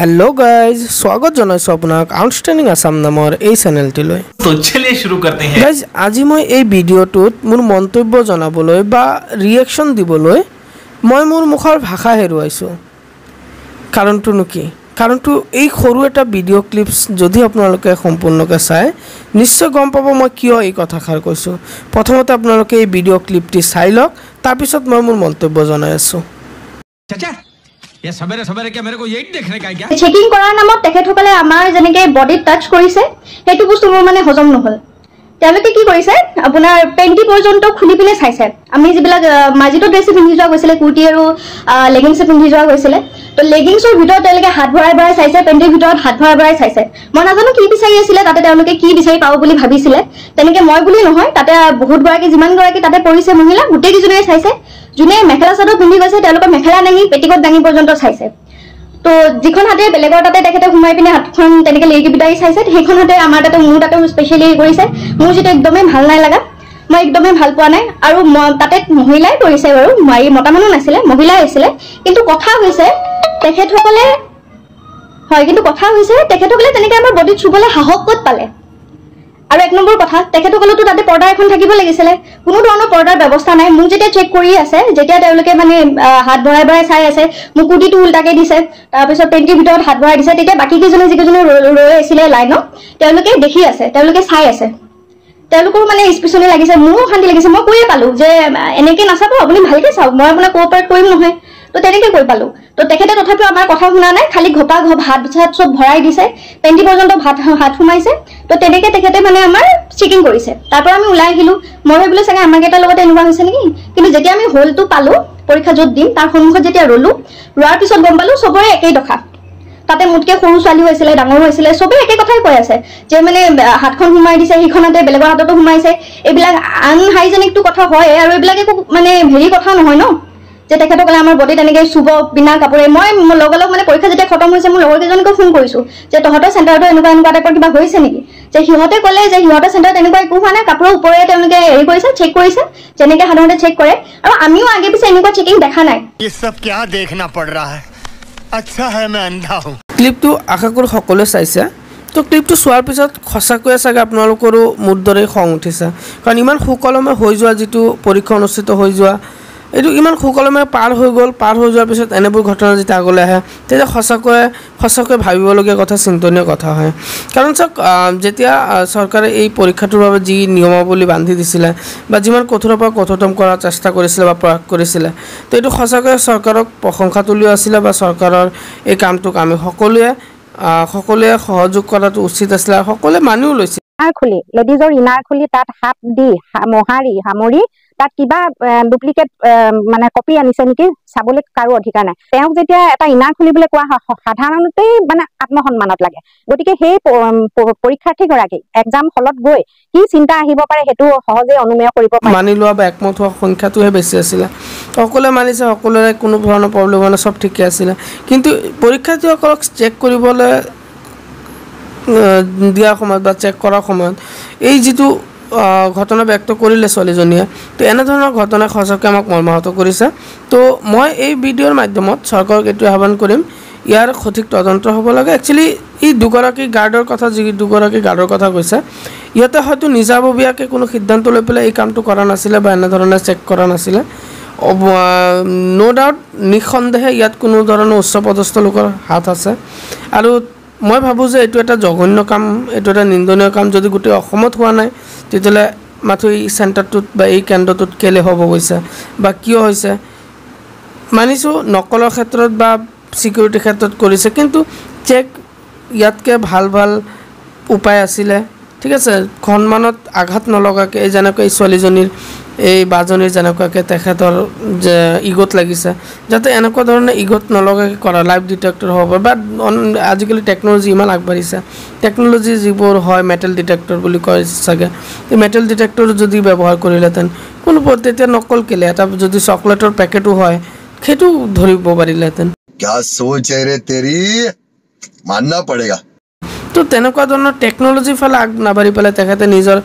Hello' guys, স্বাগত জনাইছোঁ আপোনাক আউটষ্টেণ্ডিং আছাম নামৰ এই চেনেলটিলৈ। तो चलिए शुरू करते हैं। গাইজ, আজি মই এই ভিডিঅ'টোত মোৰ মন্তব্য জনাবলৈ বা ৰিয়েকশ্যন দিবলৈ মই মোৰ মুখৰ ভাষা হেৰুৱাইছোঁ। কাৰণটোনো কি? কাৰণটো এই সৰু এটা ভিডিঅ' ক্লিপছ যদি আপোনালোকে সম্পূৰ্ণকৈ চায় নিশ্চয় গম পাব মই কিয় এই কথাষাৰ কৈছোঁ। প্ৰথমতে আপোনালোকে এই ভিডিঅ' ক্লিপটি চাই লওক, তাৰপিছত মই মোৰ মন্তব্য জনাই আছোঁ। चाचा, ये सवेरे सवेरे क्या मेरे को यही देखने का है क्या? চেকিং কৰাৰ নামত তেখেতসকলে আমাৰ যেনেকে বডিত টাচ কৰিছে, সেইটো বস্তু মোৰ মানে হজম নহ'ল। তেওঁলোকে কি কৰিছে, আপোনাৰ পেণ্টি পৰ্যন্ত খুলি পিনে চাইছে। আমি যিবিলাক মাজীটো ড্ৰেছে পিন্ধি যোৱা গৈছিলে, কুৰ্তি আৰু লেগিংছে পিন্ধি যোৱা গৈছিলে, তো লেগিংছৰ ভিতৰত তেওঁলোকে হাত ভৰাই ভৰাই চাইছে, পেণ্টিৰ ভিতৰত হাত ভৰাই ভৰাই চাইছে। মই নাজানো কি বিচাৰি আছিলে তাতে, তেওঁলোকে কি বিচাৰি পাব বুলি ভাবিছিলে। তেনেকে মই বুলি নহয়, তাতে বহুতগৰাকী, যিমানগৰাকী তাতে পৰিছে মহিলা, গোটেইকেইজনীয়ে চাইছে। যোনে মেখেলা চাদৰ পিন্ধি গৈছে তেওঁলোকৰ মেখেলা দাঙি, পেটিকোট দাঙি পৰ্যন্ত চাইছে। তো যিখন হাতে বেলেগৰ তাতে তেখেতে সোমাই পিনে হাতখন তেনেকে লিৰিকি বিদাৰি চাইছে, সেইখন হাতে আমাৰ তাতে, মোৰ তাতেও স্পেচিয়েলি কৰিছে। মোৰ যিটো একদমেই ভাল নাই লগা, মই একদমেই ভাল পোৱা নাই। আৰু তাতে মহিলাই কৰিছে বাৰু, মাৰি মতা মানুহ নাছিলে, মহিলাই আছিলে। কিন্তু কথা হৈছে তেখেতসকলে হয়, কিন্তু কথা হৈছে তেখেতসকলে তেনেকে আমাৰ বডিত চুবলৈ সাহস ক'ত পালে? আৰু এক নম্বৰ কথা, তেখেতসকলেতো তাতে পৰ্দা এখন থাকিব লাগিছিলে, কোনো ধৰণৰ পৰ্দাৰ ব্যৱস্থা নাই। মোক যেতিয়া চেক কৰি আছে, যেতিয়া তেওঁলোকে মানে হাত ভৰাই ভৰাই চাই আছে, মোক কুৰ্তিটো উল্টাকে দিছে, তাৰপিছত পেণ্টিৰ ভিতৰত হাত ভৰাই দিছে, তেতিয়া বাকী কেইজনে যিকেইজনে ৰৈ আছিলে লাইনত, তেওঁলোকে দেখি আছে, তেওঁলোকে চাই আছে, তেওঁলোকৰো মানে স্পিচনি লাগিছে, মোৰো অশান্তি লাগিছে। মই কৈয়ে পালো যে এনেকে নাচাব, আপুনি ভালকে চাওক, মই আপোনাক কোঅপাৰেট কৰিম নহয়, তো তেনেকে কৈ পালো। তো তেখেতে তথাপিও আমাৰ কথা শুনা নাই, খালি ঘপা ঘপ হাত চাত চব ভৰাই দিছে, পেণ্টি পৰ্যন্ত হাত সোমাইছে। তো তেনেকে তেখেতে মানে আমাৰ চেকিং কৰিছে। তাৰ পৰা আমি ওলাই আহিলো। মই ভাবিলো চাগে আমাৰ কেইটাৰ লগতে এনেকুৱা হৈছে নেকি, কিন্তু যেতিয়া আমি হলটো পালো, পৰীক্ষা য'ত দিম তাৰ সন্মুখত যেতিয়া ৰলো, ৰোৱাৰ পিছত গম পালো চবৰে একেই দশা। তাতে মোতকে সৰু ছোৱালীও আছিলে, ডাঙৰো আছিলে, চবেই একে কথাই কৈ আছে যে মানে হাতখন সোমাই দিছে, সেইখনতে বেলেগৰ হাততো সোমাইছে। এইবিলাক আনহাইজেনিকটো কথা হয়, আৰু এইবিলাক একো মানে হেৰি কথা নহয় ন, যে তেখেতসকলে আমাৰ বডিত এনেকে চুব বিনা কাপোৰে। মই লগালগ মানে পৰীক্ষা যেতিয়া খতম হৈছে মোৰ লগৰ কেইজনকো ফোন কৰিছো যে তহঁতৰ চেণ্টাৰতো এনেকুৱা এনেকুৱা টাইপৰ কিবা হৈছে নেকি? যে সিহঁতে ক'লে যে সিহঁতৰ চেণ্টাৰত এনেকুৱা একো হোৱা নাই, কাপোৰৰ ওপৰেৰে তেওঁলোকে হেৰি কৰিছে, চেক কৰিছে, যেনেকে সাধাৰণতে চেক কৰে। আৰু আমিও আগে পিছে এনেকুৱা চেকিং দেখা নাই। ये सब क्या देखना पड़ रहा है, अच्छा है मैं अंधा हूँ। ক্লিপটো আশা কৰোঁ সকলোৱে চাইছে। তো ক্লিপটো চোৱাৰ পিছত সঁচাকৈয়ে চাগে আপোনালোকৰো মোৰ দৰেই খং উঠিছে, কাৰণ ইমান সুকলমে হৈ যোৱা যিটো পৰীক্ষা অনুষ্ঠিত হৈ যোৱা, এইটো ইমান সুকলমে পাৰ হৈ গ'ল। পাৰ হৈ যোৱাৰ পিছত এনেবোৰ ঘটনা যেতিয়া আগলৈ আহে তেতিয়া সঁচাকৈ ভাবিবলগীয়া কথা, চিন্তনীয় কথা হয়। কাৰণ চাওক, যেতিয়া চৰকাৰে এই পৰীক্ষাটোৰ বাবে যি নিয়মাৱলী বান্ধি দিছিলে বা যিমান কঠোৰৰ পৰা কঠোৰতম কৰাৰ চেষ্টা কৰিছিলে বা প্ৰয়াস কৰিছিলে, তো এইটো সঁচাকৈ চৰকাৰক প্ৰশংসা তুলিও আছিলে বা চৰকাৰৰ এই কামটোক আমি সকলোৱে সহযোগ কৰাটো উচিত আছিলে আৰু সকলোৱে মানিও লৈছিল। ইনাৰ খুলি, লেডিজৰ ইনাৰ খুলি তাত হাত দি মোহাৰি সামৰি তাত কিবা ডুপ্লিকেট মানে কপি আনিছে নেকি চাবলৈ কাৰো অধিকাৰ নাই। তেওঁক যেতিয়া এটা ইনাৰ খুলিবলৈ কোৱা হয়, সাধাৰণতেই মানে আত্মসন্মানত লাগে। গতিকে সেই পৰীক্ষাৰ্থীগৰাকী এক্সাম হলত গৈ কি চিন্তা আহিব পাৰে সেইটো সহজেই অনুমেয় কৰিব পাৰে। মানি লোৱা বা একমত হোৱা সংখ্যাটোহে বেছি আছিলে, সকলোৱে মানিছে, সকলোৰে কোনো ধৰণৰ প্ৰব্লেম হোৱা নাই, চব ঠিকে আছিলে। কিন্তু পৰীক্ষাৰ্থীসকলক চেক কৰিবলৈ দিয়াৰ সময়ত বা চেক কৰাৰ সময়ত এই যিটো ঘটনা ব্যক্ত কৰিলে ছোৱালীজনীয়ে, তো এনেধৰণৰ ঘটনাই সঁচাকৈ আমাক মৰ্মাহত কৰিছে। তো মই এই ভিডিঅ'ৰ মাধ্যমত চৰকাৰক এইটো আহ্বান কৰিম, ইয়াৰ সঠিক তদন্ত হ'ব লাগে। একচুৱেলি এই দুগৰাকী গাৰ্ডৰ কথা, যি দুগৰাকী গাৰ্ডৰ কথা কৈছে, ইহঁতে হয়তো নিজাববীয়াকৈ কোনো সিদ্ধান্ত লৈ পেলাই এই কামটো কৰা নাছিলে বা এনেধৰণে চেক কৰা নাছিলে। ন' ডাউট, নিঃসন্দেহে ইয়াত কোনো ধৰণৰ উচ্চপদস্থ লোকৰ হাত আছে। আৰু মই ভাবোঁ যে এইটো এটা জঘন্য কাম, এইটো এটা নিন্দনীয় কাম। যদি গোটেই অসমত হোৱা নাই তেতিয়াহ'লে মাথো এই চেণ্টাৰটোত বা এই কেন্দ্ৰটোত কেলৈ হ'ব গৈছে বা কিয় হৈছে? মানিছোঁ নকলৰ ক্ষেত্ৰত বা ছিকিউৰিটিৰ ক্ষেত্ৰত কৰিছে, কিন্তু চেক ইয়াতকৈ ভাল ভাল উপায় আছিলে। ঠিক আছে, সন্মানত আঘাত নলগাকৈ, এই যেনেকৈ এই ছোৱালীজনীৰ, এই বাজনীৰ যেনেকুৱাকৈ তেখেতৰ যে ইগ'ত লাগিছে, যাতে এনেকুৱা ধৰণে ইগ'ত নলগাকৈ কৰা, লাইভ ডিটেক্টৰ হ'ব পাৰে বা আজিকালি টেকন'লজি ইমান আগবাঢ়িছে, টেকন'লজি যিবোৰ হয় মেটেল ডিটেক্টৰ বুলি কয় চাগে, এই মেটেল ডিটেক্টৰ যদি ব্যৱহাৰ কৰিলেহেঁতেন কোনো তেতিয়া নকল কেলে, এটা যদি চকলেটৰ পেকেটো হয় সেইটো ধৰিব পাৰিলেহেঁতেন। क्या सोच है रे तेरी, मानना पड़ेगा। তো তেনেকুৱা ধৰণৰ টেকন'লজিৰ ফালে আগ নাবাঢ়ি পেলাই তেখেতে নিজৰ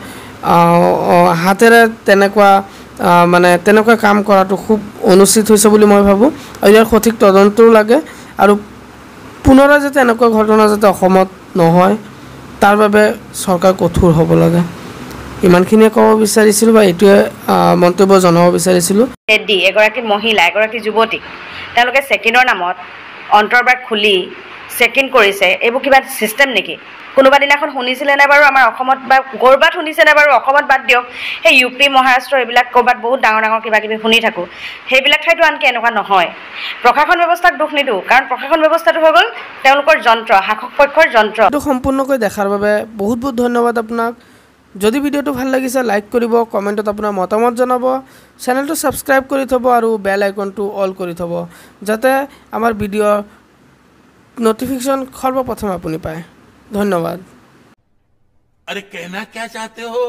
হাতেৰে তেনেকুৱা মানে তেনেকুৱা কাম কৰাটো খুব অনুচিত হৈছে বুলি মই ভাবোঁ। আৰু ইয়াৰ সঠিক তদন্তও লাগে। আৰু পুনৰাই যাতে এনেকুৱা ঘটনা যাতে অসমত নহয় তাৰ বাবে চৰকাৰ কঠোৰ হ'ব লাগে। ইমানখিনিয়ে ক'ব বিচাৰিছিলোঁ বা এইটোৱে মন্তব্য জনাব বিচাৰিছিলোঁ। দি এগৰাকী মহিলা, এগৰাকী যুৱতীক তেওঁলোকে চেকিনৰ নামত অন্তৰ্বাস খুলি চেকিন কৰিছে, এইবোৰ কিবা ছিষ্টেম নেকি? কোনোবা দিনাখন শুনিছিলে নে বাৰু আমাৰ অসমত বা ক'ৰবাত শুনিছেনে বাৰু? অসমত বাদ দিয়ক, সেই ইউ পি, মহাৰাষ্ট্ৰ এইবিলাক ক'ৰবাত বহুত ডাঙৰ ডাঙৰ কিবা কিবি শুনি থাকোঁ, সেইবিলাক ঠাইতো আনকি এনেকুৱা নহয়। প্ৰশাসন ব্যৱস্থাক দোষ নিদিওঁ, কাৰণ প্ৰশাসন ব্যৱস্থাটো হৈ গ'ল তেওঁলোকৰ যন্ত্ৰ, শাসক পক্ষৰ যন্ত্ৰ। এইটো সম্পূৰ্ণকৈ দেখাৰ বাবে বহুত বহুত ধন্যবাদ আপোনাক। যদি ভিডিঅ'টো ভাল লাগিছে লাইক কৰিব, কমেণ্টত আপোনাৰ মতামত জনাব, চেনেলটো ছাবস্ক্ৰাইব কৰি থ'ব আৰু বেল আইকনটো অল কৰি থ'ব, যাতে আমাৰ ভিডিঅ'ৰ ন'টিফিকেশ্যন সৰ্বপ্ৰথম আপুনি পায়। ধন্যবাদ। अरे कहना क्या चाहते हो?